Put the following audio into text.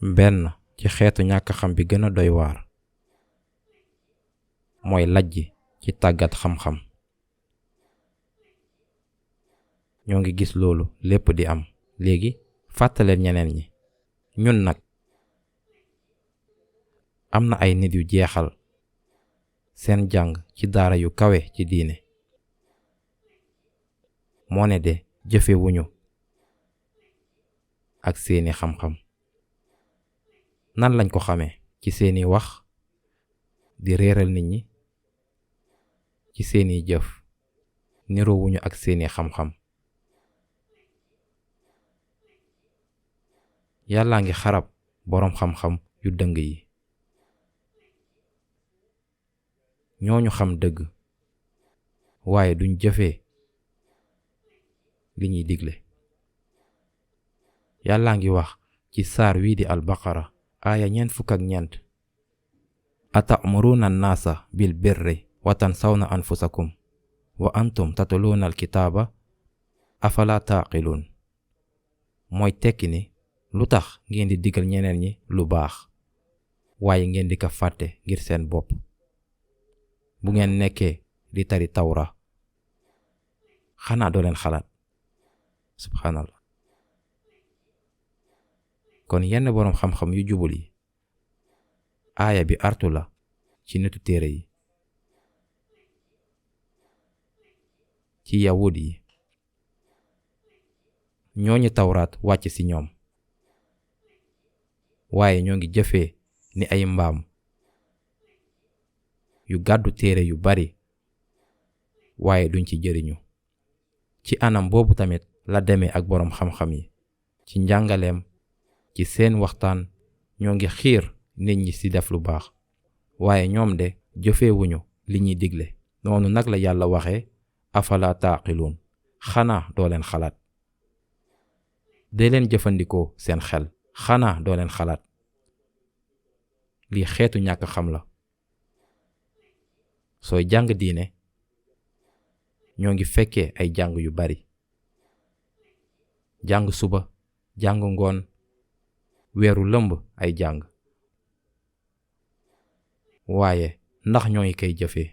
benn ci xeetu ñàkk xam bi gën a doy waar mooy lajj ci tàggat xam-xam. ñoo ngi gis loolu lépp di am léegi fàttaleen ñeneen ñi. ñun nag am na ay nit yu jeexal seen jàng ci daara yu kawe ci diine. moo ne de jëfewuñu ak seeni xam-xam. nan lañ ko xamee? ci seeni wax di réeral nit ñi, ci seeni jëf niroowuñu ak seeni xam-xam. yàllaa ngi xarab boroom xam-xam yu dëng yi. ñooñu xam dëgg waaye duñ jëfee li ñuy digle. yàllaa ngi wax ci saar wii di albaqara aaya 49. atamuruna annaasa bil birri wa tansawna anfusakum wa antum tatluuna alkitaaba afala taaqiluun. mooy tekki ni lu tax ngeen di digal ñeneen ñi lu baax waaye ngeen di ko fàtte ngir seen bopp bu ngeen nekkee di tari tawra. xanaa doo leen xalaat? subhanallah. kon yenn boroom xam-xam yu jubul yi aaya bi artu la ci nitu téere yi, ci yawut yi. ñooñu tawraat wàcc ci ñoom waaye ñoo ngi jëfee ni ay mbaam yu gàddu téere yu bari waaye duñ ci jëriñu. ci anam boobu tamit la demee ak boroom xam-xam yi. ci njàngaleem, ci seen waxtaan ñoo ngi xiir nit ñi ci def lu baax waaye ñoom de jëfewuñu li ñuy digle. noonu nag la yàlla waxee afala taaqiluun. xanaa doo leen xalaat? dee leen jëfandikoo seen xel. xanaa doo leen xalaat? lii xeetu ñàkk xam la. sooy jàng diine ñoo ngi fekkee ay jàng yu bari. jàng suba, jàng ngoon, weeru lëmb ay jàng. waaye ndax ñoo ngi koy jëfee?